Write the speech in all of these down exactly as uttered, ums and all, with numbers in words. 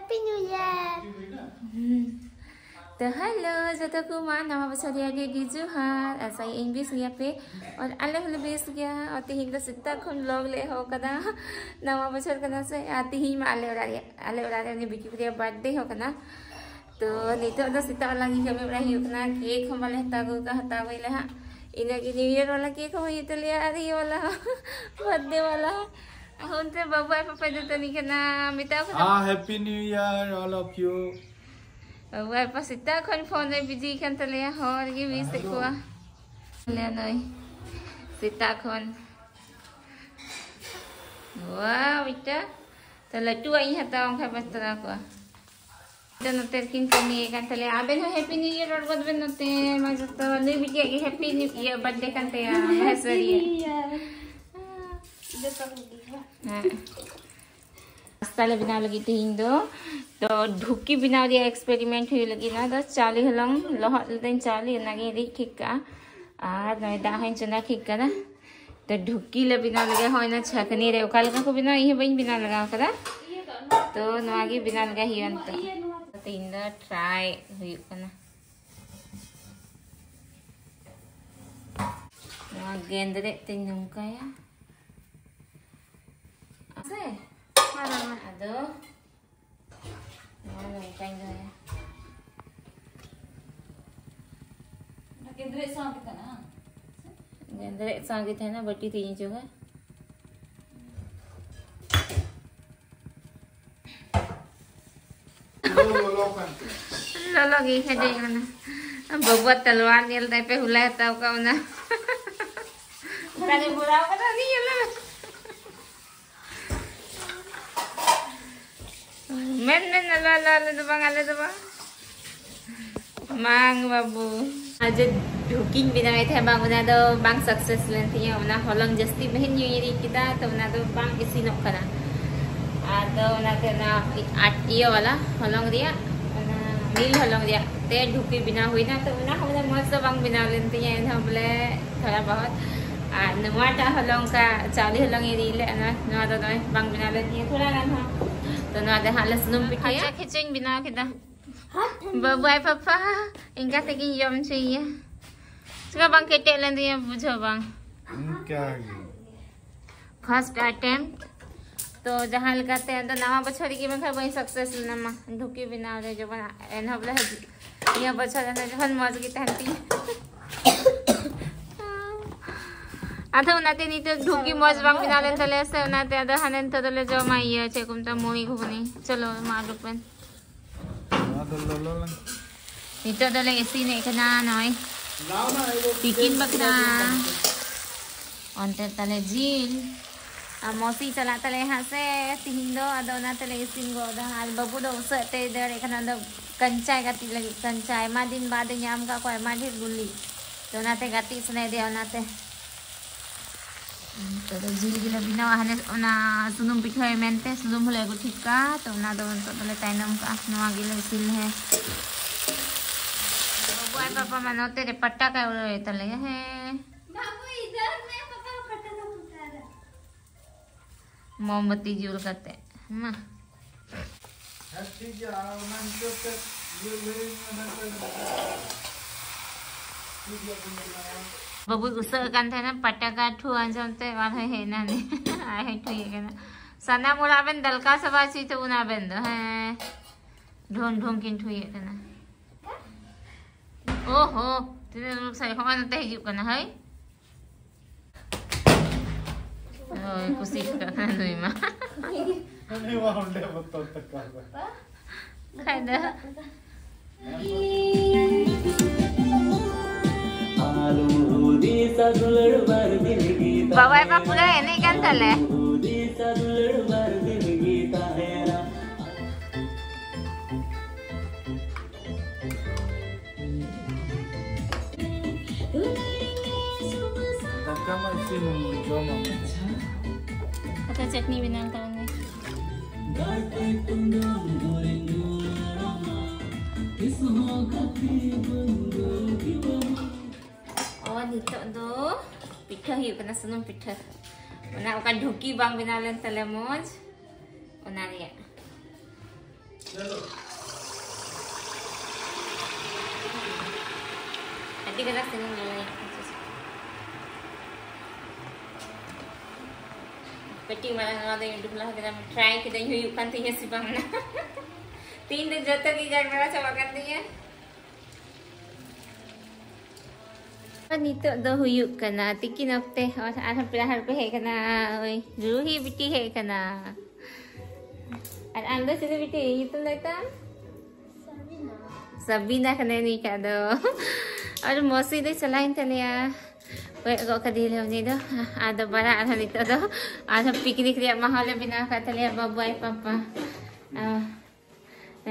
Happy New Year. ᱛᱚ hello ᱡᱚᱛᱚ ᱠᱚ ᱢᱟ, ᱱᱟᱣᱟ ᱵᱚᱪᱷᱚᱨ ᱨᱮᱭᱟᱜ ᱜᱮ ᱡᱚᱦᱟᱨ᱾ ᱟᱥᱟᱭᱟᱹᱧ ᱵᱮᱥ ᱜᱮᱭᱟ ᱯᱮ, ᱟᱨ ᱟᱞᱮ ᱦᱚᱸᱞᱮ ᱵᱮᱥ ᱜᱮᱭᱟ᱾ ᱟᱨ ᱛᱤᱦᱤᱧ ᱫᱚ ᱥᱮᱛᱟᱜ ᱠᱷᱚᱱ vlog ᱞᱮ ᱮᱦᱚᱵ ᱠᱟᱫᱟ᱾ ᱱᱟᱣᱟ ᱵᱚᱪᱷᱚᱨ ᱠᱟᱱᱟ ᱥᱮ, ᱟᱨ ᱛᱤᱦᱤᱧ ᱢᱟ ᱟᱞᱮ ᱚᱲᱟᱜ ᱨᱮᱭᱟᱜ, ᱟᱞᱮ ᱚᱲᱟᱜ ᱨᱮ ᱩᱱᱤ ᱵᱤᱠᱤ ᱨᱮᱭᱟᱜ birthday ᱦᱚᱸ ᱠᱟᱱᱟ᱾ ᱛᱚ ᱱᱤᱛᱚᱜ ᱫᱚ ᱥᱮᱛᱟᱜ ᱞᱟᱹᱜᱤᱫ ᱠᱟᱹᱢᱤ ᱵᱟᱲᱟᱭ ᱦᱩᱭᱩᱜ ᱠᱟᱱᱟ᱾ Cake ᱦᱚᱸ ᱵᱟᱞᱮ ᱦᱟᱛᱟᱣ ᱟᱹᱜᱩ ᱠᱟᱜᱼᱟ, ᱦᱟᱛᱟᱣ ᱟᱹᱜᱩᱭᱟᱞᱮ ᱦᱟᱸᱜ᱾ ᱤᱱᱟᱹᱜᱮ New Year ᱣᱟᱞᱟ cake ᱦᱚᱸ ᱦᱩᱭᱩᱜ ᱛᱟᱞᱮᱭᱟ ᱟᱨ ᱤᱭᱟᱹ ᱣᱟᱞᱟ ᱦᱚᱸ, birthday ᱣᱟᱞᱟ ᱦᱚᱸ᱾ ᱟᱨ ᱚᱱᱛᱮ ᱵᱟᱹᱵᱩ ᱟᱡ ᱯᱟᱯᱟᱭ ᱫᱟᱹᱛᱟᱹᱱᱤ ᱠᱟᱱᱟ, ᱢᱮᱛᱟᱣ ᱠᱟᱱᱟ᱾ हाँ, Happy New Year, all of you. ᱵᱟᱹᱵᱩ ᱟᱡ ᱯᱟᱯᱟ ᱥᱮᱛᱟᱜ ᱠᱷᱚᱱ phone ᱨᱮ busy ᱠᱟᱱ ᱛᱟᱞᱮᱭᱟ, ᱦᱚᱲ ᱜᱮ miss ᱮᱫ ᱠᱚᱣᱟ᱾ ᱞᱟᱹᱭᱟ ᱱᱩᱭ ᱥᱮᱛᱟᱜ ᱠᱷᱚᱱ᱾ ᱣᱟᱣ, ᱢᱤᱫᱴᱟᱝ᱾ ᱛᱚ ᱞᱟᱹᱴᱩᱣᱟᱜ ᱤᱧ ᱦᱟᱛᱟᱣᱟ, ᱚᱱᱠᱟ ᱵᱟᱛᱨᱟᱣ ᱠᱚᱜᱼᱟ᱾ ᱛᱚ ᱱᱚᱛᱮ ᱨᱮᱠᱤᱱ ᱠᱟᱹᱢᱤᱭᱮᱫ ᱠᱟᱱ ᱛᱟᱞᱮᱭᱟ᱾ ᱟᱵᱮᱱ ᱦᱚᱸ Happy New Year ᱨᱚᱲ ᱜᱚᱫ ᱵᱮᱱ ᱱᱚᱛᱮ, ᱢᱟ ᱡᱚᱛᱚ᱾ ᱱᱩᱭ ᱵᱤᱴᱤᱭᱟᱜ ᱜᱮ Happy New Year birthday ᱠᱟᱱ ᱛᱟᱭᱟ, ᱵᱟᱦᱟ ᱥᱟᱹᱨᱤᱭᱟᱜ᱾ ᱡᱚᱛᱚ ᱠᱚᱜᱮ᱾ ᱦᱮᱸ᱾ ᱱᱟᱥᱛᱟ ᱞᱮ ᱵᱮᱱᱟᱣ ᱞᱟᱹᱜᱤᱫ ᱛᱮᱦᱮᱧ ᱫᱚ, ᱛᱚ ᱰᱷᱩᱠᱤ ᱵᱮᱱᱟᱣ ᱨᱮᱭᱟᱜ experiment ᱦᱩᱭᱩᱜ ᱞᱟᱹᱜᱤᱫ᱾ ᱱᱚᱣᱟ ᱫᱚ ᱪᱟᱣᱞᱮ ᱦᱚᱞᱚᱝ ᱞᱚᱦᱚᱫ ᱞᱮᱫᱟᱹᱧ, ᱪᱟᱣᱞᱮ ᱚᱱᱟᱜᱤᱧ ᱨᱤᱫ ᱴᱷᱤᱠ ᱠᱟᱜᱼᱟ, ᱟᱨ ᱱᱚᱜᱼᱚᱭ ᱫᱟᱜ ᱦᱚᱸᱧ ᱪᱚᱸᱫᱟ ᱴᱷᱤᱠ ᱠᱟᱫᱟ᱾ ᱛᱚ ᱰᱷᱩᱠᱤ ᱞᱮ ᱵᱮᱱᱟᱣ ᱞᱮᱜᱮ᱾ ᱦᱚᱸᱜᱼᱚᱭ ᱚᱱᱟ ᱪᱷᱟᱹᱠᱱᱤ ᱨᱮ ᱚᱠᱟ ᱞᱮᱠᱟ ᱠᱚ ᱵᱮᱱᱟᱣᱟ, ᱤᱧ ᱦᱚᱸ ᱵᱟᱹᱧ ᱵᱮᱱᱟᱣ ᱞᱟᱜᱟᱣ ᱠᱟᱫᱟ᱾ ᱛᱚ ᱱᱚᱣᱟ ᱜᱮ ᱵᱮᱱᱟᱣ ᱞᱮᱜᱟᱭ ᱦᱩᱭᱩᱜᱼᱟ ᱱᱤᱛᱚᱜ᱾ ᱛᱮᱦᱮᱧ ᱫᱚ try ᱦᱩᱭᱩᱜ ᱠᱟᱱᱟ᱾ ᱱᱚᱣᱟ ᱜᱮᱸᱫᱽᱨᱮᱡ ᱛᱮᱧ ᱱᱚᱝᱠᱟᱭᱟ᱾ ᱥᱮ? ᱟᱫᱚ ᱱᱚᱣᱟ ᱱᱚᱝᱠᱟᱧ ᱫᱚᱦᱚᱭᱟ᱾ ᱚᱱᱟ ᱜᱮᱸᱫᱽᱨᱮᱡ ᱥᱟᱶ ᱜᱮ ᱛᱟᱦᱮᱱᱟ, ᱵᱟᱝ? ᱜᱮᱸᱫᱽᱨᱮᱡ ᱥᱟᱶ ᱜᱮ ᱛᱟᱦᱮᱱᱟ, ᱵᱟᱹᱴᱤ ᱛᱮᱧ ᱚᱪᱚᱜᱟ᱾ ᱞᱚᱞᱚ ᱜᱮ ᱠᱷᱟᱡᱚᱭ ᱠᱟᱱᱟ᱾ ᱵᱟᱹᱵᱩᱣᱟᱜ ᱛᱟᱞᱣᱟᱨ ᱧᱮᱞ ᱛᱟᱭ ᱯᱮ, ᱦᱚᱞᱟᱭ ᱦᱟᱛᱟᱣ ᱠᱟᱜ ᱚᱱᱟ᱾ ᱚᱠᱟᱨᱮ ᱵᱷᱚᱨᱟᱣ ᱠᱟᱫᱟ ᱩᱱᱤ ᱧᱮᱞ ᱢᱮ᱾ ᱢᱮᱱ, ᱢᱮᱱ, ᱟᱞᱚ, ᱟᱞᱚ, ᱟᱞᱮ ᱫᱚ ᱵᱟᱝ, ᱟᱞᱮ ᱫᱚ ᱵᱟᱝ᱾ ᱵᱟᱝ ᱵᱟᱹᱵᱩ᱾ ᱟᱨ ᱡᱮ ᱰᱷᱩᱠᱤᱧ ᱵᱮᱱᱟᱣᱮᱫ ᱛᱟᱦᱮᱸᱫ ᱵᱟᱝ, ᱚᱱᱟ ᱫᱚ ᱵᱟᱝ success ᱞᱮᱱ ᱛᱤᱧᱟᱹ᱾ ᱚᱱᱟ ᱦᱚᱞᱚᱝ ᱡᱟᱹᱥᱛᱤ ᱵᱟᱹᱧ ᱧᱩᱭ ᱠᱮᱫᱟ, ᱛᱚ ᱚᱱᱟ ᱫᱚ ᱵᱟᱝ ᱤᱥᱤᱱᱚᱜ ᱠᱟᱱᱟ᱾ ᱟᱫᱚ ᱚᱱᱟᱛᱮ ᱚᱱᱟ ᱟᱴ-, ᱤᱭᱟᱹ ᱣᱟᱞᱟ ᱦᱚᱞᱚᱝ ᱨᱮᱭᱟᱜ, ᱚᱱᱟ ᱢᱤᱞ ᱦᱚᱞᱚᱝ ᱨᱮᱭᱟᱜ ᱛᱮ ᱰᱷᱩᱠᱤ ᱵᱮᱱᱟᱣ ᱦᱩᱭᱱᱟ, ᱛᱚ ᱚᱱᱟ ᱦᱚᱸ ᱢᱚᱡᱽ ᱫᱚ ᱵᱟᱝ ᱵᱮᱱᱟᱣ ᱞᱮᱱ ᱛᱤᱧᱟᱹ, ᱮᱱᱦᱚᱸ ᱵᱚᱞᱮ ᱛᱷᱚᱲᱟ ᱵᱚᱦᱚᱛ᱾ ᱟᱨ ᱱᱚᱣᱟᱴᱟᱜ ᱦᱚᱞᱚᱝ ᱠᱟ ᱪᱟᱣᱞᱮ ᱦᱚᱞᱚᱝ ᱤᱧ ᱨᱤᱫ ᱞᱮᱫ ᱱᱚᱣᱟ ᱫᱚ ᱱᱚᱜᱼᱚᱭ ᱵᱟᱝ ᱵᱮᱱᱟᱣ ᱞᱮᱱ ᱛᱤᱧᱟᱹ ᱛᱷᱚᱲᱟ ᱜᱟᱱ ᱦᱚᱸ᱾ ᱛᱚ ᱱᱚᱣᱟ ᱫᱚ ᱦᱟᱸᱜ ᱞᱮ ᱥᱩᱱᱩᱢ ᱯᱤᱴᱷᱟᱹᱭᱟ᱾ ᱠᱷᱟᱪᱟ ᱠᱷᱤᱪᱩᱧ ᱵᱮᱱᱟᱣ ᱠᱮᱫᱟ᱾ ᱵᱟᱵᱩ ᱟᱭ ᱯᱟᱯᱟ ᱤᱱᱠᱟ ᱛᱮᱜᱤᱧ ᱡᱚᱢ ᱦᱚᱪᱚᱭᱮᱭᱟ᱾ ᱪᱮᱠᱟ ᱵᱟᱝ ᱠᱮᱴᱮᱡ ᱞᱮᱱ ᱛᱤᱧᱟᱹ ᱵᱩᱡᱷᱟᱹᱣ ᱵᱟᱝ᱾ ᱤᱱᱠᱟ ᱜᱮ᱾ First attempt᱾ ᱛᱚ ᱡᱟᱦᱟᱸ ᱞᱮᱠᱟᱛᱮ ᱟᱫᱚ ᱱᱟᱣᱟ ᱵᱚᱪᱷᱚᱨ ᱨᱮᱜᱮ ᱢᱮᱱᱠᱷᱟᱱ ᱵᱟᱹᱧ success ᱞᱮᱱᱟ ᱢᱟ ᱰᱷᱩᱠᱤ ᱵᱮᱱᱟᱣ ᱨᱮ ᱡᱮᱢᱚᱱ ᱮᱱᱦᱚᱵ ᱞᱮ ᱦᱤᱡᱩᱜ ᱱᱤᱭᱟᱹ ᱵᱚᱪᱷᱚᱨ ᱮᱱᱦᱚᱵ ᱡᱚᱠᱷᱚᱱ ᱢᱚᱡᱽ ᱜᱮ ᱛᱟᱦᱮᱱ ᱛᱤᱧ᱾ ᱟᱫᱚ ᱚᱱᱟᱛᱮ ᱱᱤᱛᱚᱜ ᱰᱷᱩᱠᱤ ᱢᱚᱡᱽ ᱵᱟᱝ ᱵᱮᱱᱟᱣ ᱞᱮᱱ ᱛᱟᱞᱮᱭᱟ ᱥᱮ ᱚᱱᱟᱛᱮ ᱟᱫᱚ ᱦᱟᱱᱮ ᱱᱤᱛᱚᱜ ᱫᱚᱞᱮ ᱡᱚᱢᱟ ᱤᱭᱟᱹ ᱪᱮᱫ ᱠᱚ ᱢᱮᱛᱟᱜᱼᱟ ᱢᱩᱲᱤ ᱜᱷᱩᱜᱽᱱᱤ᱾ ᱪᱚᱞᱚ ᱢᱟ ᱩᱰᱩᱠ ᱵᱮᱱ᱾ ᱱᱚᱣᱟ ᱫᱚ ᱞᱚᱞᱚ ᱞᱮᱱ᱾ ᱱᱤᱛᱚᱜ ᱫᱚᱞᱮ ᱤᱥᱤᱱᱮᱫ ᱠᱟᱱᱟ ᱱᱚᱜᱼᱚᱭ ᱛᱤᱠᱤᱱ ᱵᱟᱠᱷᱨᱟ᱾ ᱚᱱᱛᱮ ᱛᱟᱞᱮ ᱡᱤᱞ ᱟᱨ ᱢᱚᱥᱤ ᱪᱟᱞᱟᱜ ᱛᱟᱞᱮ ᱦᱟᱸᱜ ᱥᱮ ᱛᱤᱦᱤᱧ ᱫᱚ, ᱟᱫᱚ ᱚᱱᱟ ᱛᱮᱞᱮ ᱤᱥᱤᱱ ᱜᱚᱫ ᱫᱟ᱾ ᱟᱨ ᱵᱟᱹᱵᱩ ᱫᱚ ᱩᱥᱟᱹᱫ ᱛᱮᱭ ᱫᱟᱹᱲᱮᱫ ᱠᱟᱱᱟ, ᱟᱫᱚ ᱠᱟᱧᱪᱟᱭ ᱜᱟᱛᱮᱜ ᱞᱟᱹᱜᱤᱫ, ᱠᱟᱧᱪᱟ ᱟᱭᱢᱟ ᱫᱤᱱ ᱵᱟᱫ ᱮ ᱧᱟᱢ ᱠᱟᱜ ᱠᱚᱣᱟ, ᱟᱭᱢᱟ ᱰᱷᱮᱨ ᱜᱩᱞᱤ, ᱛᱚ ᱚᱱᱟᱛᱮ ᱜᱟᱛᱮᱜ ᱥᱟᱱᱟᱭᱮᱫᱮᱭᱟ, ᱚᱱᱟᱛᱮ᱾ ᱱᱤᱛᱚᱜ ᱫᱚ ᱡᱤᱞ ᱜᱮᱞᱮ ᱵᱮᱱᱟᱣᱟ, ᱦᱟᱱᱮ ᱚᱱᱟ ᱥᱩᱱᱩᱢ ᱯᱤᱴᱷᱟᱹᱭ ᱢᱮᱱᱛᱮ ᱥᱩᱱᱩᱢ ᱦᱚᱸᱞᱮ ᱟᱹᱜᱩ ᱴᱷᱤᱠ ᱠᱟᱜᱼᱟ, ᱛᱚ ᱚᱱᱟ ᱫᱚ ᱱᱤᱛᱚᱜ ᱫᱚᱞᱮ ᱛᱟᱭᱱᱚᱢ ᱠᱟᱜᱼᱟ᱾ ᱱᱚᱣᱟ ᱜᱮᱞᱮ ᱤᱥᱤᱱ ᱞᱮ᱾ ᱵᱟᱹᱵᱩ ᱟᱡ ᱯᱟᱯᱟ ᱢᱟ ᱱᱚᱛᱮ ᱨᱮ ᱯᱟᱴᱟ ᱠᱟᱭ ᱩᱲᱟᱹᱣᱮᱫ ᱛᱟᱞᱮᱭᱟ, ᱦᱮᱸ᱾ ᱵᱟᱹᱵᱩ, ᱤᱫᱷᱟᱨ ᱢᱮ, ᱯᱟᱯᱟ ᱯᱟᱴᱟ ᱠᱟ ᱩᱲᱟᱹᱣ ᱫᱟ᱾ ᱢᱳᱢᱵᱟᱛᱤ ᱡᱩᱞ ᱠᱟᱛᱮ᱾ ᱢᱟ᱾ ᱦᱮᱸ, ᱴᱷᱤᱠ ᱜᱮᱭᱟ, ᱟᱨ ᱚᱱᱟ ᱦᱤᱥᱟᱹᱵ ᱛᱮ ᱤᱭᱟᱹ ᱞᱟᱹᱭ ᱢᱮ, ᱚᱱᱟ ᱠᱚ ᱴᱷᱤᱠ ᱜᱮᱭᱟ, ᱵᱚᱱ ᱵᱮᱱᱟᱣᱟ᱾ ᱵᱟᱹᱵᱩᱭ ᱩᱥᱟᱹᱜ ᱠᱟᱱ ᱛᱟᱦᱮᱱᱟ, ᱯᱟᱴᱟᱠᱟ ᱴᱷᱩ ᱟᱸᱡᱚᱢ ᱛᱮ ᱟᱨᱦᱚᱸ ᱦᱮᱡ ᱮᱱᱟ ᱱᱤ᱾ ᱟᱡ ᱦᱚᱸᱭ ᱴᱷᱩᱭᱮᱫ ᱠᱟᱱᱟ᱾ ᱥᱟᱱᱟᱢ ᱚᱲᱟᱜ ᱵᱮᱱ ᱫᱟᱞᱠᱟ ᱥᱟᱵᱟ ᱪᱮᱫ ᱛᱟᱵᱚᱱᱟ ᱟᱵᱮᱱ ᱫᱚ, ᱦᱮᱸ᱾ ᱰᱷᱚᱝ ᱰᱷᱚᱝ ᱠᱤᱱ ᱴᱷᱩᱭᱮᱫ ᱠᱟᱱᱟ᱾ ᱳᱦᱳ, ᱛᱤᱱᱟᱹᱜ ᱞᱚᱠᱥᱟᱭ, ᱦᱚᱸᱜᱼᱚᱭ ᱱᱚᱛᱮ ᱦᱤᱡᱩᱜ ᱠᱟᱱᱟ, ᱦᱳᱭ᱾ ᱦᱳᱭ, ᱠᱩᱥᱤ ᱠᱟᱜ ᱠᱟᱱᱟ ᱱᱩᱭ ᱢᱟ᱾ ᱩᱱᱤ ᱢᱟ ᱚᱸᱰᱮ ᱵᱚᱛᱚᱨ ᱛᱟᱠᱚ᱾ ᱠᱷᱟᱡ ᱫᱚ᱾ ᱵᱟᱵᱟᱭ ᱵᱟ ᱯᱩᱨᱟᱹ ᱮᱱᱮᱡ ᱠᱟᱱ ᱛᱟᱞᱮ᱾ ᱫᱟᱠᱟ ᱢᱟ ᱤᱥᱤᱱ ᱡᱚᱢᱟᱢ᱾ ᱟᱪᱪᱷᱟ, ᱪᱟᱴᱱᱤ ᱵᱮᱱᱟᱣ ᱛᱟᱵᱚᱱ ᱢᱮ᱾ ᱟᱨ ᱱᱤᱛᱚᱜ ᱫᱚ ᱯᱤᱴᱷᱟᱹ ᱦᱩᱭᱩᱜ ᱠᱟᱱᱟ, ᱥᱩᱱᱩᱢ ᱯᱤᱴᱷᱟᱹ᱾ ᱚᱱᱟ ᱚᱠᱟ ᱰᱷᱩᱠᱤ ᱵᱟᱝ ᱵᱮᱱᱟᱣ ᱞᱮᱱ ᱛᱟᱞᱮ ᱢᱚᱡᱽ, ᱚᱱᱟ ᱨᱮᱭᱟᱜ᱾ ᱟᱹᱰᱤ ᱠᱟᱡᱟᱠ ᱥᱤᱵᱤᱞ ᱞᱮᱱᱟ᱾ ᱠᱟᱹᱴᱤᱡ ᱢᱟᱨᱟᱝ ᱱᱚᱣᱟ ᱫᱚᱧ ᱩᱰᱩᱠ ᱞᱟᱦᱟ ᱠᱮᱫᱟ, ᱴᱨᱟᱭ ᱠᱮᱫᱟᱹᱧ ᱦᱩᱭᱩᱜ ᱠᱟᱱ ᱛᱤᱧᱟ ᱥᱮ ᱵᱟᱝ ᱱᱟ᱾ ᱛᱤᱦᱤᱧ ᱫᱚ ᱡᱚᱛᱚ ᱜᱮ ᱜᱟᱲᱵᱟᱲᱟ ᱪᱟᱵᱟᱜ ᱠᱟᱱ ᱛᱤᱧᱟ᱾ ᱱᱤᱛᱚᱜ ᱫᱚ ᱦᱩᱭᱩᱜ ᱠᱟᱱᱟ ᱛᱤᱠᱤᱱ ᱚᱠᱛᱮ, ᱟᱨ ᱟᱨᱦᱚᱸ ᱯᱮᱲᱟ ᱦᱚᱲ ᱠᱚ ᱦᱮᱡ ᱠᱟᱱᱟ᱾ ᱳᱭ ᱨᱩᱦᱤ ᱵᱤᱴᱤ ᱦᱮᱡ ᱠᱟᱱᱟ᱾ ᱟᱨ ᱟᱢ ᱫᱚ ᱪᱤᱞᱤ ᱵᱤᱴᱤ ᱧᱩᱛᱩᱢ ᱫᱚ ᱛᱟᱢ? ᱥᱟᱵᱤᱱᱟ ᱠᱟᱱᱟᱭ ᱱᱩᱭᱴᱟᱜ ᱫᱚ᱾ ᱟᱨ ᱢᱚᱥᱤ ᱫᱚᱭ ᱪᱟᱞᱟᱣᱮᱱ ᱛᱟᱞᱮᱭᱟ, ᱠᱚᱭᱚᱜ ᱜᱚᱜ ᱠᱟᱫᱮᱭᱟᱞᱮ ᱩᱱᱤ ᱫᱚ᱾ ᱟᱫᱚ ᱵᱟᱲᱟ ᱟᱨᱦᱚᱸ ᱱᱤᱛᱚᱜ ᱫᱚ ᱟᱨᱦᱚᱸ ᱯᱤᱠᱱᱤᱠ ᱨᱮᱭᱟᱜ ᱢᱟᱦᱚᱞᱮ ᱵᱮᱱᱟᱣ ᱟᱠᱟᱫ ᱛᱟᱞᱮᱭᱟ ᱵᱟᱵᱩ ᱟᱭ ᱯᱟᱯᱟ᱾ ᱟᱨ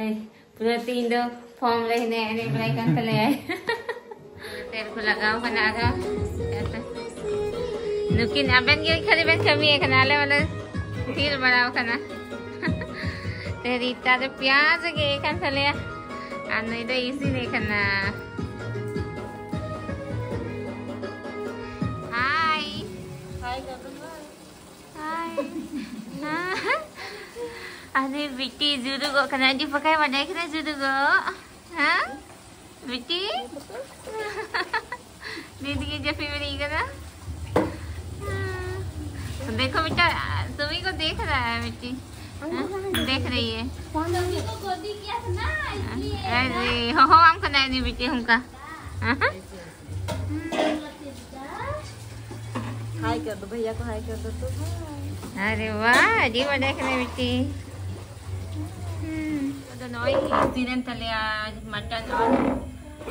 ᱮᱭ, ᱯᱩᱨᱟᱹ ᱛᱤᱦᱤᱧ ᱫᱚ ᱯᱷᱚᱨᱢ ᱨᱮ ᱦᱤᱱᱟᱹᱧᱟ, ᱮᱱᱮᱡ ᱵᱟᱲᱟᱭ ᱠᱟᱱ ᱛᱟᱞᱮᱭᱟᱭ᱾ ᱛᱮᱞ ᱠᱚ ᱞᱟᱜᱟᱣ ᱠᱟᱱᱟ ᱟᱨᱦᱚᱸ᱾ ᱦᱮᱸᱛᱚ᱾ ᱱᱩᱠᱤᱱ ᱟᱵᱮᱱ ᱜᱮ ᱠᱷᱟᱹᱞᱤ ᱵᱮᱱ ᱠᱟᱹᱢᱤᱭᱮᱫ ᱠᱟᱱᱟ, ᱟᱞᱮ ᱢᱟᱞᱮ ᱛᱷᱤᱨ ᱵᱟᱲᱟᱣ ᱠᱟᱱᱟ᱾ ᱛᱮ ᱨᱤᱛᱟ ᱫᱚ ᱯᱮᱸᱭᱟᱡᱽ ᱮ ᱜᱮᱫ ᱠᱟᱱ ᱛᱟᱞᱮᱭᱟ ᱟᱨ ᱱᱩᱭ ᱫᱚ ᱤᱥᱤᱱᱮᱫ ᱠᱟᱱᱟ᱾ ᱦᱟᱭ᱾ ᱦᱟᱭ ᱠᱟᱠᱩ, ᱦᱟᱭ᱾ ᱦᱟᱭ᱾ ᱟᱨᱮ ᱵᱤᱴᱤ ᱡᱩᱨᱩᱜᱚᱜ ᱠᱟᱱᱟ, ᱟᱹᱰᱤ ᱯᱟᱠᱟᱭ ᱵᱟᱰᱟᱭ ᱠᱟᱱᱟ ᱡᱩᱨᱩᱜᱚᱜ᱾ ᱦᱮᱸ? ᱵᱤᱴᱤ? ᱱᱤᱛ ᱜᱮ ᱡᱟᱹᱯᱤᱫ ᱵᱮᱨᱮᱫ ᱠᱟᱱᱟ᱾ देखो बेटा, तुम्ही को देख रहा है बेटी। हाँ? देख रही है। अरे, हो, हो, हमको नहीं, नहीं बेटी, हमका। हाँ? हाय कर दो भैया को, हाय कर दो तो। अरे वाह, ᱟᱹᱰᱤ ᱵᱟᱰᱟᱭ ᱠᱟᱱᱟᱭ ᱵᱤᱴᱤ᱾ ᱦᱩᱸ᱾ ᱟᱫᱚ ᱱᱚᱜᱼᱚᱭ ᱤᱥᱤᱱᱮᱱ ᱛᱟᱞᱮᱭᱟ ᱢᱟᱴᱚᱱ ᱟᱨ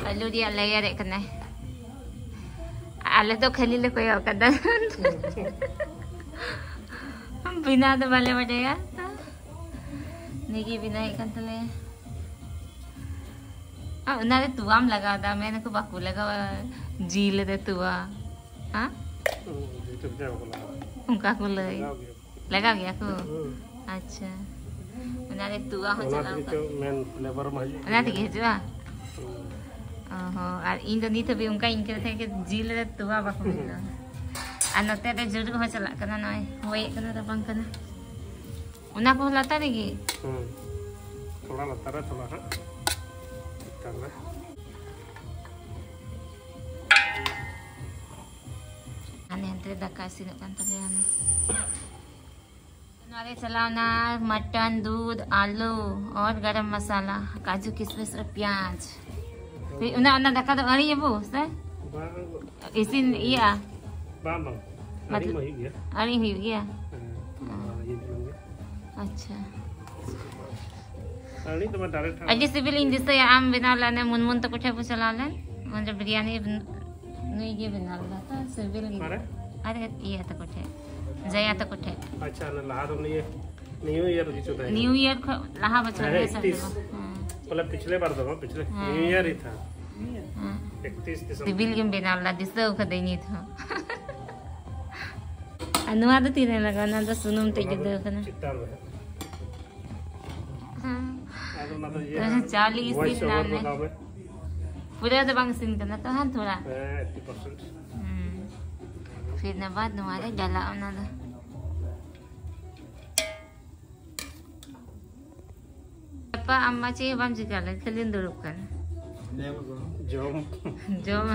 ᱟᱹᱞᱩ ᱨᱮᱭᱟᱜ ᱞᱮᱭᱟᱨᱮᱫ ᱠᱟᱱᱟᱭ᱾ ᱟᱞᱮ ᱫᱚ ᱠᱷᱟᱹᱞᱤ ᱞᱮ ᱠᱚᱭᱚᱜ ᱠᱟᱫᱟ᱾ ᱵᱮᱱᱟᱣ ᱫᱚ ᱵᱟᱞᱮ ᱵᱟᱰᱟᱭᱟ᱾ ᱱᱤᱭᱟᱹ ᱜᱮ ᱵᱮᱱᱟᱣᱮᱫ ᱠᱟᱱ ᱛᱟᱞᱮᱭᱟ᱾ ᱟᱨ ᱚᱱᱟᱨᱮ ᱛᱚᱣᱟᱢ ᱞᱟᱜᱟᱣᱫᱟ, ᱢᱮᱱᱟᱠᱚ ᱵᱟᱠᱚ ᱞᱟᱜᱟᱣᱟ ᱡᱤᱞ ᱨᱮ ᱛᱚᱣᱟ᱾ ᱦᱮᱸ? ᱦᱩᱸ, ᱡᱤᱞ ᱯᱤᱴᱷᱟᱹ ᱵᱟᱠᱚ ᱞᱟᱜᱟᱣᱟ᱾ ᱚᱱᱠᱟ ᱠᱚ ᱞᱟᱹᱭ᱾ ᱞᱟᱜᱟᱣ ᱜᱮᱭᱟ᱾ ᱞᱟᱜᱟᱣ ᱜᱮᱭᱟ ᱠᱚ? ᱦᱩᱸ᱾ ᱟᱪᱪᱷᱟ᱾ ᱚᱱᱟᱨᱮ ᱛᱚᱣᱟ ᱦᱚᱸ ᱚᱱᱟ ᱪᱟᱞᱟᱣ ᱛᱮᱜᱮ ᱠᱚᱜ᱾ ᱪᱚ ᱢᱮᱱ ᱯᱷᱞᱮᱵᱟᱨ ᱢᱟ ᱦᱤᱡᱩᱜ ᱚᱱᱟ ᱠᱟᱱ ᱛᱮᱜᱮ ᱜᱮᱭᱟ᱾ ᱦᱤᱡᱩᱜᱼᱟ? ᱦᱩᱸ᱾ ᱚ ᱦᱚᱸ, ᱟᱨ ᱤᱧ ᱫᱚ ᱱᱤᱛ ᱦᱟᱹᱵᱤᱡ ᱚᱱᱠᱟᱧ ᱟᱹᱭᱠᱟᱹᱣ ᱛᱟᱦᱮᱸᱫ ᱡᱮ ᱡᱤᱞ ᱨᱮ ᱛᱚᱣᱟ ᱵᱟᱠᱚ ᱦᱩᱸ᱾ ᱢᱮᱥᱟᱣᱟ᱾ ᱟᱨ ᱱᱚᱛᱮ ᱨᱮ ᱡᱩᱨᱩᱜ ᱦᱚᱸ ᱪᱟᱞᱟᱜ ᱠᱟᱱᱟ, ᱱᱚᱜᱼᱚᱭ ᱦᱚᱭᱮᱜ ᱠᱟᱱᱟ, ᱨᱟᱵᱟᱝ ᱠᱟᱱᱟ᱾ ᱚᱱᱟ ᱠᱚᱦᱚᱸ ᱞᱟᱛᱟᱨ ᱨᱮᱜᱮ? ᱦᱩᱸ᱾ ᱛᱷᱚᱲᱟ ᱞᱟᱛᱟᱨ ᱨᱮ, ᱛᱷᱚᱲᱟ ᱦᱟᱸᱜ ᱪᱮᱛᱟᱱ ᱨᱮ᱾ ᱦᱟᱱᱮ ᱦᱟᱱᱛᱮ ᱨᱮ ᱫᱟᱠᱟ ᱤᱥᱤᱱᱚᱜ ᱠᱟᱱ ᱛᱟᱞᱮᱭᱟ᱾ ᱦᱟᱱᱮ ᱱᱚᱣᱟ ᱨᱮ ᱪᱟᱞᱟᱣᱱᱟ ᱢᱟᱴᱚᱱ, ᱫᱩᱫᱷ, ᱟᱞᱩ ᱟᱨ ᱜᱟᱨᱟᱢ ᱢᱟᱥᱟᱞᱟ, ᱠᱟᱡᱩ, ᱠᱤᱥᱢᱤᱥ ᱟᱨ ᱯᱮᱸᱭᱟᱡᱽ᱾ ᱚᱱᱟ, ᱚᱱᱟ ᱫᱟᱠᱟ ᱫᱚ ᱟᱹᱬᱤᱭᱟᱵᱚ ᱥᱮ? ᱵᱟᱝ᱾ ᱤᱥᱤᱱ ᱤᱭᱟᱹᱜᱼᱟ? ᱵᱟᱝ, ᱵᱟᱝ᱾ ᱟᱹᱬᱤ ᱢᱟᱛᱞᱚᱵ, ᱢᱟ ᱦᱩᱭᱩᱜ ᱜᱮᱭᱟ᱾ ᱟᱹᱬᱤ ᱦᱩᱭᱩᱜ ᱜᱮᱭᱟ? ᱦᱮᱸ, ᱚ᱾ ᱚᱱᱟ ᱤᱭᱟᱹ ᱠᱟᱱ ᱜᱮᱭᱟ᱾ ᱟᱪᱪᱷᱟ᱾ ᱟᱹᱬᱤ ᱫᱚ ᱵᱟᱝ, direct ᱦᱟᱸᱜ ᱟᱹᱰᱤ ᱥᱤᱵᱤᱞᱤᱧ ᱫᱤᱥᱟᱹᱭᱟ, ᱟᱢ ᱵᱮᱱᱟᱣ ᱞᱮᱫ ᱚᱱᱮ ᱢᱩᱱᱢᱩᱱ ᱛᱟᱠᱚ ᱴᱷᱮᱱ ᱵᱚ ᱪᱟᱞᱟᱣ ᱞᱮᱱ, ᱚᱸᱰᱮ ᱵᱤᱨᱭᱟᱱᱤ ᱵᱮᱱ-, ᱱᱩᱭ ᱜᱮ ᱵᱮᱱᱟᱣ ᱞᱮᱫᱟ ᱛᱚ, ᱥᱤᱵᱤᱞ ᱜᱮ᱾ ᱚᱠᱟᱨᱮ? ᱟᱨ ᱤᱭᱟᱹ ᱛᱟᱠᱚ ᱴᱷᱮᱱ, ᱡᱟᱭᱟ ᱛᱟᱠᱚ ᱴᱷᱮᱱ᱾ ᱟᱪᱪᱷᱟ, ᱚᱱᱟ ᱞᱟᱦᱟ ᱫᱚ ᱱᱤᱭᱟᱹ New Year ᱨᱮᱜᱮ ᱪᱚ ᱛᱟᱦᱮᱸ ᱠᱟᱱᱟ᱾ New Year ᱠᱷᱚᱱ ᱞᱟᱦᱟ ᱵᱚᱪᱷᱚᱨ ᱦᱮᱸ, ᱜᱮ ᱥᱮᱴᱮᱨᱚᱜᱼᱟ᱾ ᱮᱠᱛᱤᱥ᱾ ᱦᱮᱸ᱾ ᱵᱚᱞᱮ ᱯᱤᱪᱷᱞᱮ ᱵᱟᱨ ᱫᱚ ᱵᱟᱝ, ᱯᱤᱪᱷᱞᱮ ᱦᱮᱸ᱾ New Year ᱦᱤ ᱛᱷᱟ᱾ ᱦᱮᱸ᱾ ᱮᱠᱛᱤᱥ ᱫᱤᱥᱚᱢᱵᱚᱨ᱾ ᱥᱤᱵᱤᱞ ᱜᱮᱢ ᱵᱮᱱᱟᱣ ᱞᱮᱫᱟ, ᱫᱤᱥᱟᱹ ᱠᱟᱹᱫᱟᱹᱧ ᱱᱤᱛ ᱦᱚᱸ᱾ ᱟᱨ ᱱᱚᱣᱟ ᱫᱚ ᱛᱤᱱᱟᱹᱜ ᱞᱟᱜᱟᱣ? ᱚᱱᱟ ᱫᱚ ᱥᱩᱱᱩᱢ ᱛᱮ ᱚᱱᱟ ᱫᱚ ᱡᱩᱫᱟᱹ ᱠᱟᱱᱟ᱾ ᱪᱮᱛᱟᱱ ᱨᱮ᱾ ᱦᱮᱸ᱾ ᱟᱫᱚ ᱚᱱᱟ ᱫᱚ ᱤᱭᱟᱹ ᱛᱚ ᱪᱟᱣᱞᱮ ᱤᱥᱤᱱ voice over ᱱᱟᱞᱮ᱾ ᱞᱟᱜᱟᱣ ᱢᱮ᱾ ᱯᱩᱨᱟᱹ ᱫᱚ ᱵᱟᱝ ᱤᱥᱤᱱ ᱠᱟᱱᱟ ᱛᱚ, ᱦᱟᱸ, ᱛᱷᱚᱲᱟ᱾ ᱦᱮᱸ, eighty percent᱾ ᱦᱩᱸ᱾ ᱯᱷᱤᱨ ᱤᱱᱟᱹ ᱵᱟᱫ ᱱᱚᱣᱟ ᱨᱮ ᱰᱟᱞᱟᱜ ᱚᱱᱟ ᱫᱚ᱾ ᱜᱟᱯᱟ ᱟᱢ ᱢᱟ ᱪᱮᱫ ᱦᱚᱸ ᱵᱟᱢ ᱪᱤᱠᱟ ᱞᱮᱫ, ᱠᱷᱟᱹᱞᱤᱢ ᱫᱩᱲᱩᱵ ᱠᱟᱱᱟ᱾ ᱡᱚᱢ᱾ ᱡᱚᱢ᱾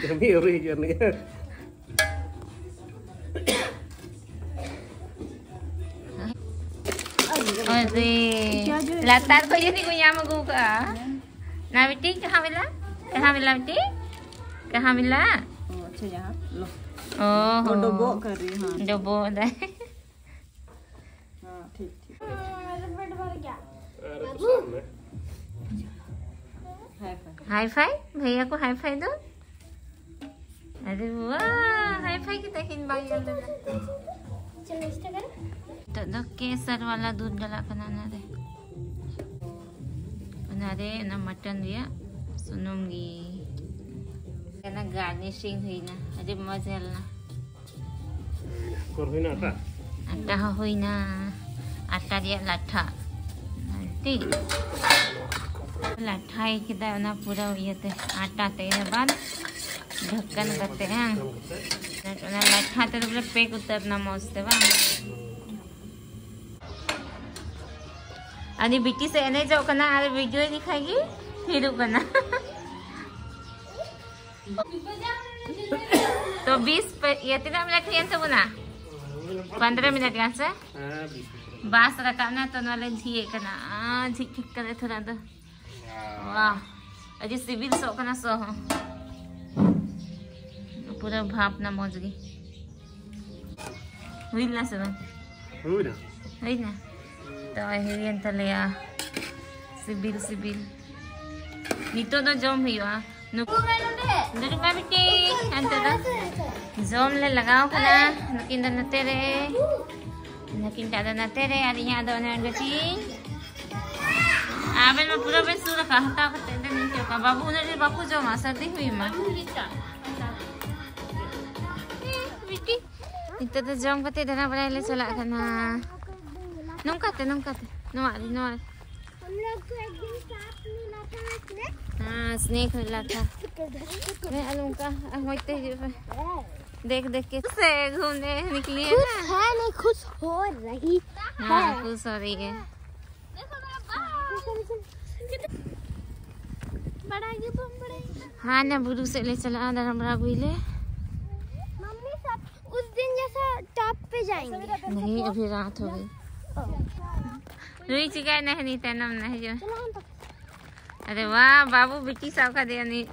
ᱠᱟᱹᱢᱤ ᱟᱹᱣᱨᱤ ᱦᱤᱡᱩᱜᱼᱟ ᱱᱤᱭᱟᱹ᱾ ᱚᱨᱮ, ᱞᱟᱛᱟᱨ ᱠᱷᱚᱡ ᱡᱟᱹᱱᱤᱡ ᱠᱚ ᱧᱟᱢ ᱟᱹᱜᱩ ᱠᱟᱜᱼᱟ᱾ ᱱᱟ ᱵᱤᱴᱤ, ᱠᱟᱦᱟᱸ ᱢᱤᱞᱟ? ᱠᱟᱦᱟᱸ ᱢᱤᱞᱟ ᱵᱤᱴᱤ? ᱠᱟᱦᱟᱸ ᱢᱤᱞᱟ? ᱚ, ᱟᱪᱪᱷᱟ, ᱭᱟᱦᱟᱸ, ᱞᱚ᱾ ᱚ, ᱰᱚᱵᱚᱜ ᱠᱟᱨ ᱨᱮ, ᱦᱟᱸ᱾ ᱰᱚᱵᱚᱜ ᱫᱟᱭ᱾ ᱦᱟᱸ, ᱴᱷᱤᱠ, ᱴᱷᱤᱠ᱾ ᱟᱨ ᱩᱱᱠᱩ ᱥᱟᱵ ᱢᱮ᱾ Hi fi᱾ Hi fi? ᱵᱷᱟᱹᱭᱟ ᱠᱚ hi fi ᱫᱚ? ᱟᱨᱮ ᱣᱟᱦ, hi fi ᱠᱟᱛᱮ ᱠᱤᱱ ᱵᱟᱭ ᱧᱮᱞ ᱞᱮᱫᱟ᱾ ᱱᱤᱛᱚᱜ ᱫᱚ ᱠᱮᱥᱟᱨ ᱣᱟᱞᱟ ᱫᱩᱫᱷ ᱰᱟᱞᱟᱜ ᱠᱟᱱᱟ ᱚᱱᱟᱨᱮ᱾ ᱚᱱᱟᱨᱮ ᱚᱱᱟ mutton ᱨᱮᱭᱟᱜ ᱥᱩᱱᱩᱢ ᱜᱮ᱾ ᱚᱱᱟ garnishing ᱦᱩᱭᱱᱟ, ᱟᱹᱰᱤ ᱢᱚᱡᱽ ᱧᱮᱞ ᱮᱱᱟ᱾ ᱠᱚᱨ ᱦᱩᱭᱱᱟ ᱟᱴᱟ? ᱟᱴᱟ ᱦᱚᱸ ᱦᱩᱭᱱᱟ᱾ ᱟᱴᱟ ᱨᱮᱭᱟᱜ ᱞᱟᱴᱷᱟ᱾ ᱴᱷᱤᱠ? ᱞᱟᱴᱷᱟᱭ ᱠᱮᱫᱟ ᱚᱱᱟ ᱯᱩᱨᱟᱹ ᱤᱭᱟᱹᱛᱮ, ᱟᱴᱟ ᱛᱮ᱾ ᱤᱱᱟᱹ ᱵᱟᱫ ᱰᱷᱟᱠᱚᱱ ᱠᱟᱛᱮ, ᱦᱮᱸ? ᱰᱷᱟᱠᱚᱱ ᱠᱟᱛᱮ᱾ ᱚᱱᱟ ᱞᱟᱴᱷᱟ ᱛᱮᱫᱚ ᱵᱚᱞᱮ ᱯᱮᱠ ᱩᱛᱟᱹᱨ ᱮᱱᱟ ᱢᱚᱡᱽ ᱛᱮ, ᱵᱟᱝ? ᱟᱨ ᱩᱱᱤ ᱵᱤᱴᱤ ᱥᱮ ᱮᱱᱮᱡᱚᱜ ᱠᱟᱱᱟ ᱟᱨ ᱵᱷᱤᱰᱤᱭᱳ ᱞᱮᱠᱷᱟᱡ ᱜᱮ ᱛᱷᱤᱨᱚᱜ ᱠᱟᱱᱟ᱾ ᱛᱚ ᱵᱤᱥ ᱯᱮ, ᱤᱭᱟᱹ, ᱛᱤᱱᱟᱹᱜ ᱢᱤᱱᱤᱴ ᱦᱩᱭᱮᱱ ᱛᱟᱵᱚᱱᱟ? ᱯᱚᱱᱫᱽᱨᱚ ᱢᱤᱱᱤᱴ ᱜᱟᱱ ᱥᱮ? ᱵᱟᱥ ᱨᱟᱠᱟᱵ ᱱᱟ, ᱛᱚ ᱱᱚᱣᱟ ᱞᱮ ᱡᱷᱤᱡ ᱮᱫ ᱠᱟᱱᱟ᱾ ᱟᱸ, ᱡᱷᱤᱡ ᱴᱷᱤᱠ ᱠᱟᱛᱮ ᱛᱷᱚᱲᱟ ᱫᱚ᱾ ᱣᱟᱦ, ᱟᱹᱰᱤ ᱥᱤᱵᱤᱞ ᱥᱚᱜ ᱠᱟᱱᱟ ᱥᱚ ᱦᱚᱸ᱾ ᱯᱩᱨᱟᱹ ᱵᱷᱟᱯ ᱱᱟ ᱢᱚᱡᱽ ᱜᱮ᱾ ᱦᱩᱭ ᱞᱮᱱᱟ ᱥᱮ ᱵᱟᱝ? ᱦᱩᱭᱱᱟ᱾ ᱦᱩᱭᱱᱟ? ᱛᱚ ᱦᱩᱭᱮᱱ ᱛᱟᱞᱮᱭᱟ᱾ ᱥᱤᱵᱤᱞ, ᱥᱤᱵᱤᱞ᱾ ᱱᱤᱛᱚᱜ ᱫᱚ ᱡᱚᱢ ᱦᱩᱭᱩᱜᱼᱟ᱾ ᱱᱩᱠᱩ ᱫᱩᱲᱩᱵ ᱢᱮ ᱵᱤᱴᱤ, ᱦᱟᱱᱛᱮ ᱫᱚ᱾ ᱡᱚᱢ ᱞᱮ ᱞᱟᱜᱟᱣ ᱠᱟᱱᱟ᱾ ᱱᱩᱠᱤᱱ ᱫᱚ ᱱᱚᱛᱮ ᱨᱮ, ᱱᱩᱠᱤᱱ ᱴᱟᱜ ᱫᱚ ᱱᱚᱛᱮ ᱨᱮ, ᱟᱨ ᱤᱧᱟᱹᱜ ᱫᱚ ᱚᱱᱮ ᱚᱸᱰᱮ ᱛᱤᱧ᱾ ᱟᱵᱮᱱ ᱢᱟ ᱯᱩᱨᱟᱹ ᱵᱮᱱ ᱥᱩᱨ ᱟᱠᱟᱫ, ᱦᱟᱛᱟᱣ ᱠᱟᱛᱮ ᱵᱮᱱ ᱤᱫᱤ ᱦᱚᱪᱚ ᱠᱟᱜᱼᱟ᱾ ᱵᱟᱹᱵᱩ ᱩᱱᱟᱹᱜ ᱰᱷᱮᱨ ᱵᱟᱠᱚ ᱡᱚᱢᱟ, ᱥᱟᱹᱨᱫᱤ ᱦᱩᱭ ᱟᱢᱟ᱾ ᱵᱤᱴᱤ, ᱱᱤᱛᱚᱜ ᱫᱚ ᱡᱚᱢ ᱠᱟᱛᱮ ᱫᱟᱬᱟ ᱵᱟᱲᱟᱭ ᱞᱮ ᱪᱟᱞᱟᱜ ᱠᱟᱱᱟ᱾ ᱱᱚᱝᱠᱟ ᱛᱮ, ᱱᱚᱝᱠᱟ ᱛᱮ, ᱱᱚᱣᱟ ᱨᱮ, ᱱᱚᱣᱟ ᱨᱮ᱾ हम लोग को एक दिन सांप मिला था ना, स्नेक। हाँ, स्नेक मिला था। मैं अलूंका, आ, होते हुए। देख देख के से घूमने निकली है खुश ना। है नहीं, खुश हो रही हाँ, है। खुश हो रही है। बड़ा ये बम बड़ा ही। हाँ ना, बुरु से ले चला, दाना बड़ा बुई ले। मम्मी सब उस दिन जैसा टॉप पे जाएंगे। नहीं, अभी रात हो गई। रुई चिकाय नहीं, नहीं, तैनम नहीं जो। चलो हम तो अरे वाह, बाबू बिट्टी साहब का दे नहीं।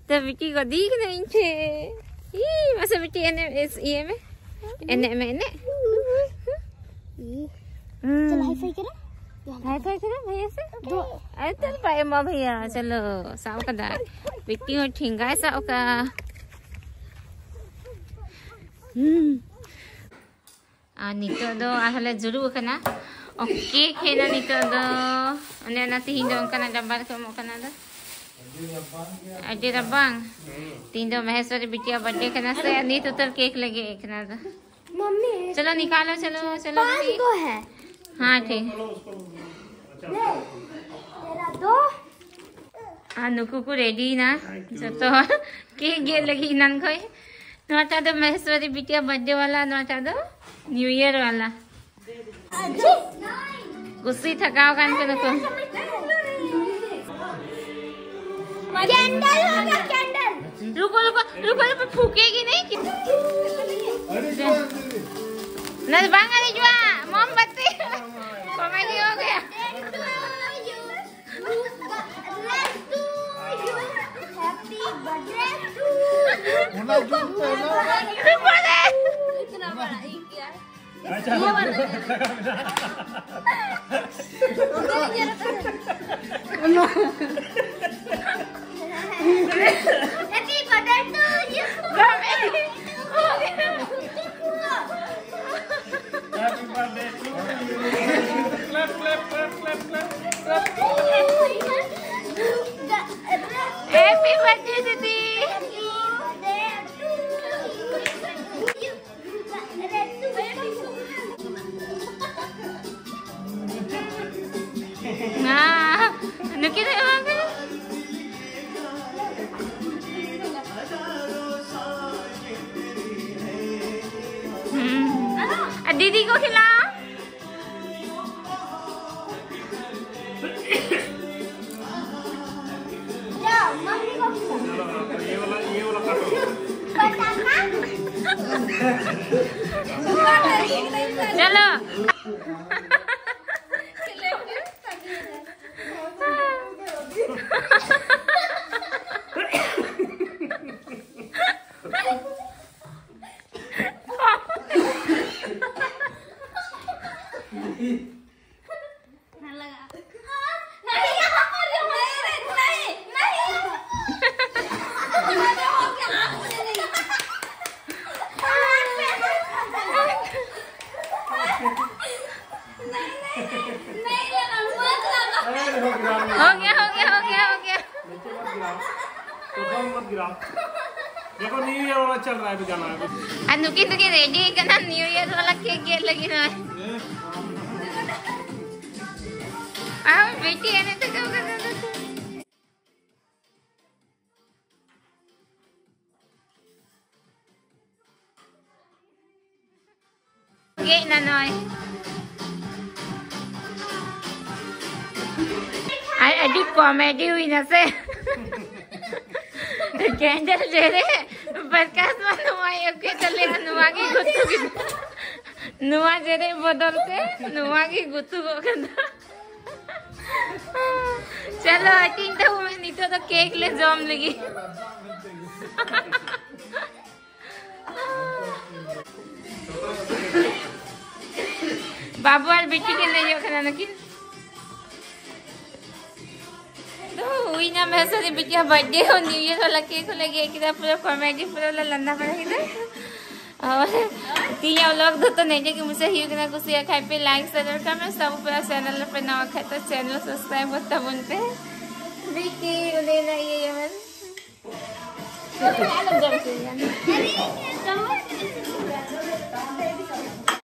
तो बिट्टी को दी कि नहीं थे? ये मसा बिट्टी एने इस ये में एने में एने। चल, हाई फाई करो। हाई फाई करो भैया से। दो। अरे, चल पाए माँ भैया, चलो, साव का दाग। बिट्टी और ठेंगा है साव का। हम्म। ᱟᱨ ᱱᱤᱛᱚᱜ ᱫᱚ ᱟᱨᱦᱚᱸ ᱞᱮ ᱡᱩᱨᱩᱜ ᱟᱠᱟᱱᱟ᱾ ᱳᱠᱮ, ᱠᱷᱮᱞᱟ ᱱᱤᱛᱚᱜ ᱫᱚ᱾ ᱚᱱᱮ ᱚᱱᱟ ᱛᱤᱦᱤᱧ ᱫᱚ ᱚᱱᱠᱟᱱᱟᱜ ᱰᱟᱵᱵᱟ ᱨᱮᱠᱚ ᱮᱢᱚᱜ ᱠᱟᱱᱟ ᱫᱚ᱾ ᱟᱹᱰᱤ ᱨᱟᱵᱟᱝ᱾ ᱛᱤᱦᱤᱧ ᱫᱚ ᱢᱚᱦᱮᱥᱣᱚᱨᱤ ᱵᱤᱴᱤᱭᱟᱜ ᱵᱟᱨᱛᱷᱰᱮ ᱠᱟᱱᱟ ᱥᱮ, ᱱᱤᱛ ᱩᱛᱟᱹᱨ ᱠᱮᱠ ᱞᱟᱹᱜᱤᱫ ᱠᱟᱱᱟ ᱫᱚ᱾ मम्मी, ᱪᱚᱞᱚ ᱱᱤᱠᱟᱞᱚ, ᱪᱚᱞᱚ, ᱪᱚᱞᱚ, ᱯᱟᱸᱪ ᱢᱟᱹᱭ᱾ ᱜᱳ ᱦᱮ᱾ ᱦᱮᱸ, ᱴᱷᱤᱠ᱾ ᱛᱮᱨᱟ ᱫᱚ᱾ ᱟᱨ ᱱᱩᱠᱩ ᱠᱚ ᱨᱮᱰᱤᱭᱮᱱᱟ ᱡᱚᱛᱚ ᱦᱚᱲ ᱠᱮᱠ ᱜᱮᱫ ᱞᱟᱹᱜᱤᱫ ᱮᱱᱟᱱ ᱠᱷᱚᱡ᱾ ᱱᱚᱣᱟᱴᱟᱜ ᱫᱚ ᱢᱚᱦᱮᱥᱣᱚᱨᱤ ᱵᱤᱴᱤᱭᱟ ᱵᱟᱨᱛᱷᱰᱮ ᱣᱟᱞᱟ, ᱱᱚᱣᱟᱴᱟᱜ ᱫᱚ ᱱᱤᱭᱩ ᱤᱭᱟᱨ ᱣᱟᱞᱟ᱾ ᱠᱩᱥᱤ ᱛᱷᱟᱠᱟᱣ ᱠᱟᱱ ᱠᱟᱱᱟ ᱠᱚ᱾ कैंडल होगा, कैंडल। रुको, रुको, रुको, रुको, फूकेगी नहीं? नहीं, बांगा नहीं जुआ, मोमबत्ती। कॉमेडी हो गया। Happy birthday to you। रुको दे। इतना बड़ा, ये क्या है? Happy birthday to you। Happy birthday to you। Clap, clap, clap, clap, clap। Happy birthday, दीदी। हाँ, नुकी तो यहाँ पे। हम्म। आ, दीदी को खिला। चलो। हो गया, हो गया, हो गया, हो गया। मत गिराओ। देखो, न्यू ईयर वाला चल रहा है, अभी जाना है। ᱟᱨ ᱱᱩᱠᱤᱱ ᱫᱚᱠᱤᱱ ᱨᱮᱰᱤ ᱠᱟᱱᱟ ᱱᱤᱭᱩ ᱤᱭᱟᱨ ᱣᱟᱞᱟ ᱠᱮᱠ ᱜᱮᱫ ᱞᱟᱹᱜᱤᱫ ᱱᱚᱜᱼᱚᱭ᱾ ᱟᱨ ᱵᱤᱴᱤ ᱮᱱᱮᱡ ᱛᱮ ᱜᱟᱣ ᱠᱟᱱᱟ᱾ ᱜᱮᱫ ᱮᱱᱟ ᱱᱚᱜᱼᱚᱭ᱾ ᱟᱨ ᱟᱹᱰᱤ ᱠᱚᱢᱮᱰᱤ ᱦᱩᱭᱱᱟ ᱥᱮ᱾ ᱠᱮᱱᱰᱮᱞ ᱡᱮᱨᱮᱫ ᱯᱨᱚᱠᱟᱥ ᱢᱟ ᱱᱚᱣᱟᱭ ᱟᱹᱜᱩ ᱠᱮᱫ ᱛᱟᱞᱮᱭᱟ, ᱱᱚᱣᱟ ᱜᱮ ᱜᱩᱛᱩ ᱠᱮᱫᱟ᱾ ᱱᱚᱣᱟ ᱡᱮᱨᱮᱫ ᱵᱚᱫᱚᱞ ᱛᱮ ᱱᱚᱣᱟ ᱜᱮ ᱜᱩᱛᱩ ᱜᱚᱫ ᱠᱟᱫᱟ᱾ ᱪᱚᱞᱚ ᱦᱟᱹᱴᱤᱧ ᱛᱟᱵᱚᱱ ᱢᱮ, ᱱᱤᱛᱚᱜ ᱫᱚ ᱠᱮᱠ ᱞᱮ ᱡᱚᱢ ᱞᱟᱹᱜᱤᱫ᱾ ᱵᱟᱹᱵᱩ ᱟᱨ ᱵᱤᱴᱤ ᱠᱤᱱ ᱫᱮᱡᱚᱜ ᱠᱟᱱᱟ ᱱᱩᱠᱤᱱ᱾ ᱛᱚ ᱦᱩᱭᱱᱟ ᱢᱮᱥᱟᱨᱤ ᱵᱤᱴᱤᱭᱟᱜ ᱵᱟᱨᱛᱷᱰᱮ ᱦᱚᱸ ᱱᱤᱭᱩ ᱤᱭᱟᱨ ᱣᱟᱞᱟ ᱠᱮᱠ ᱦᱚᱸᱞᱮ ᱜᱮᱫ ᱠᱮᱫᱟ, ᱯᱩᱨᱟᱹ ᱠᱚᱢᱮᱰᱤ, ᱯᱩᱨᱟᱹ ᱞᱮ ᱞᱟᱸᱫᱟ ᱵᱟᱲᱟ ᱠᱮᱫᱟ᱾ ᱟᱨ ᱛᱤᱦᱤᱧᱟᱜ ᱵᱞᱚᱜ ᱫᱚ ᱛᱚ ᱱᱮᱰᱮ ᱜᱮ ᱢᱩᱪᱟᱹᱫ ᱦᱩᱭᱩᱜ ᱠᱟᱱᱟ᱾ ᱠᱩᱥᱤᱭᱟᱜ ᱠᱷᱟᱡ ᱯᱮ ᱞᱟᱭᱤᱠ, ᱥᱮᱭᱟᱨ ᱟᱨ ᱠᱚᱢᱮᱱᱴ ᱛᱟᱵᱚ ᱯᱮ, ᱟᱨ ᱪᱮᱱᱮᱞ ᱨᱮᱯᱮ ᱱᱟᱣᱟ ᱠᱷᱟᱡ ᱫᱚ ᱪᱮᱱᱮᱞ ᱥᱟᱵᱥᱠᱨᱟᱭᱤᱵ ᱜᱚᱫ ᱛᱟᱵᱚᱱ ᱯᱮ᱾ ᱵᱤᱴᱤ ᱩᱱᱤ ᱱᱟ ᱤᱭᱟᱹ ᱭᱟᱵᱚᱱ᱾ ᱟᱞᱚᱢ ᱡᱚᱢ ᱦᱚᱪᱚᱧᱟ᱾